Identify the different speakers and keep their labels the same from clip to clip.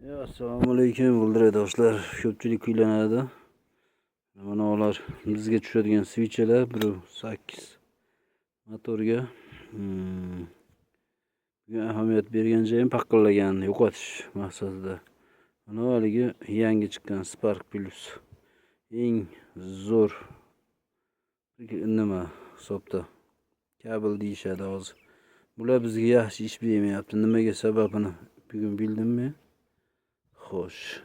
Speaker 1: Assalomu alaykum do'stlar. Ko'pchilik kuylanadi. Mana ular bizga tushadigan свеча lar 1.8 motorga. Bugun ahamiyat bergan joyim paqillaganini yo'qotish maqsadida. Mana haligi yangi chiqqan Spark Plus. Eng zo'r nima hisobda. Kabel deyishadi hozir. Bular bizga yaxshi ish bermayapti. Nimaga sababini bugun bildimmi? Xo'sh.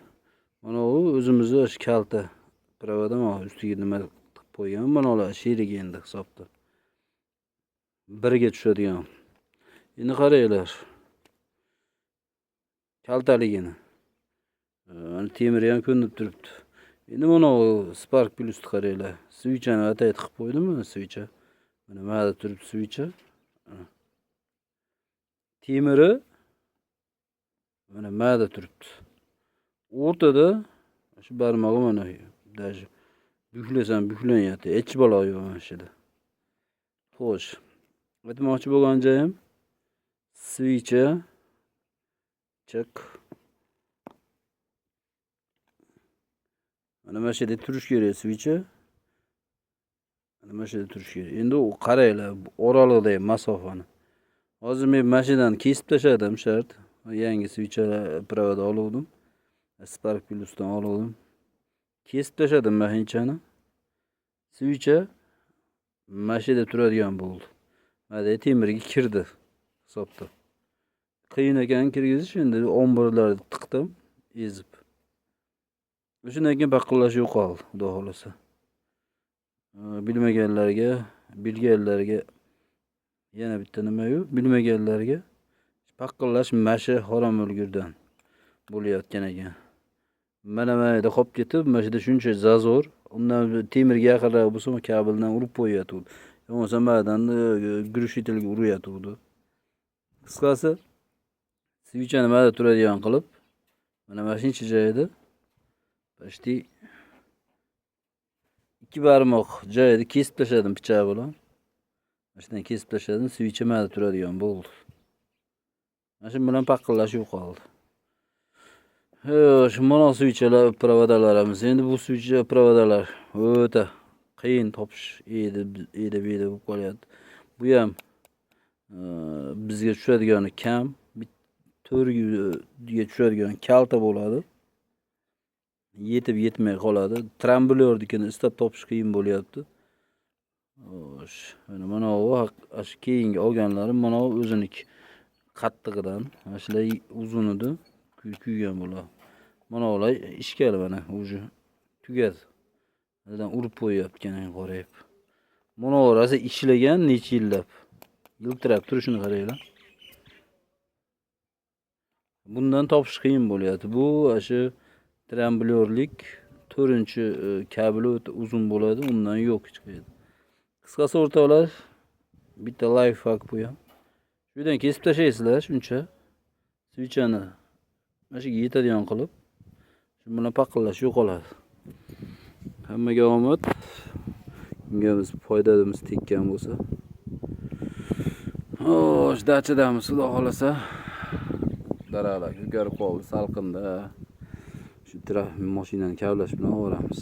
Speaker 1: Mana u o'zimizni shu kalta провода ustiga nima tiqib qo'ygan. Mana ular sherigi endi hisobda. Birga tushadigan. Endi qaranglar. Kaltaligini. Mana temiri ham ko'rinib turibdi. Endi mana u Spark Plusni qaranglar. Свеча ni atay tiqib qo'ydim mana свеча. Mana mana turibdi свеча. Temiri mana mana turibdi. O'rtada shu barmog'i mana даже buklasam buklanyapti. Hech balo yo'q mana shu yerda. Xo'sh. Aytmoqchi bo'lgan joyim свеча chiq. Mana shu yerda turish kerak свеча. Mana shu yerda turish kerak. Endi u qaranglar, oraliqdagi masofani. Hozir men mashinani kesib tashladim shart. Yangi свеча провода oluvdim. Spark Plus'dan oluvdim. Kesib tashladim mashinchani. Свеча mana shu yerda turadigan bo'ldi. Mana temirga kirdi hisobda. Qiyin ekan kirgizish, endi omborlarni tiqdim, ezib. Shundan keyin paqillash yo'qoldi, xudo xolasa. Bilmaganlarga, bilganlarga yana bitta nima-yu, bilmaganlarga paqillash mashi harom o'lgurdan bo'layotgan ekan. Mana yerda qolib ketib, mana shu yerda shuncha зазор, undan temirga yaqinroq bo'lsa, kabeldan urib qo'yayotgandi. Bo'lmasa manadan глушитель ga urayotgandi. Qisqasi, свеча ni mana turadigan qilib, mana shuncha joyida почти 2 barmoq joyida kesib tashladim pichoq bilan. Mana shundan kesib tashladim, свеча mana turadigan bo'ldi. Mana shu bilan paqillash yo'qoldi. Shu mana свеча lar, провода larimiz. Endi bu свеча провода lar o'ta qiyin topish edi, edi bu bo'lib qolyapti. Bu ham bizga tushadigani kam. To'rtga tushadigan kalta bo'ladi. Yetib yetmay qoladi. Tramblyornikini istab topish qiyin bo'lyapti. Xo'sh, mana bu shu keyingi olganlarim mana bu o'ziniki qattig'idan. Mana shular uzun edi, kuygan bo'ladi. Mana ular ishkali mana уже tugadi. Buradan urib qo'yyapti ekan qorayib. Mana rosa ishlagan necha yillab. Yiltirab turishini qaranglar. Bundan topish qiyin bo'lyapti. Bu shu tramblyorlik 4-chi kabeli o'ta uzun bo'ladi, undan yo'q hech qayerda. Qisqasi o'rtoqlar, bitta лайфхак bu ham. Shu yerdan kesib tashlaysizlar shuncha. Свеча ni mana shu yetadigan qilib, shu bilan paqillash yo'qoladi. Hammaga omad. Bunga biz foydamiz tekkan bo'lsa. Xo'sh, dachadamiz, xudo xolasa. Daraxtlar ko'karib qoldi salqinda. Shu mashinani kavlash bilan oboramiz.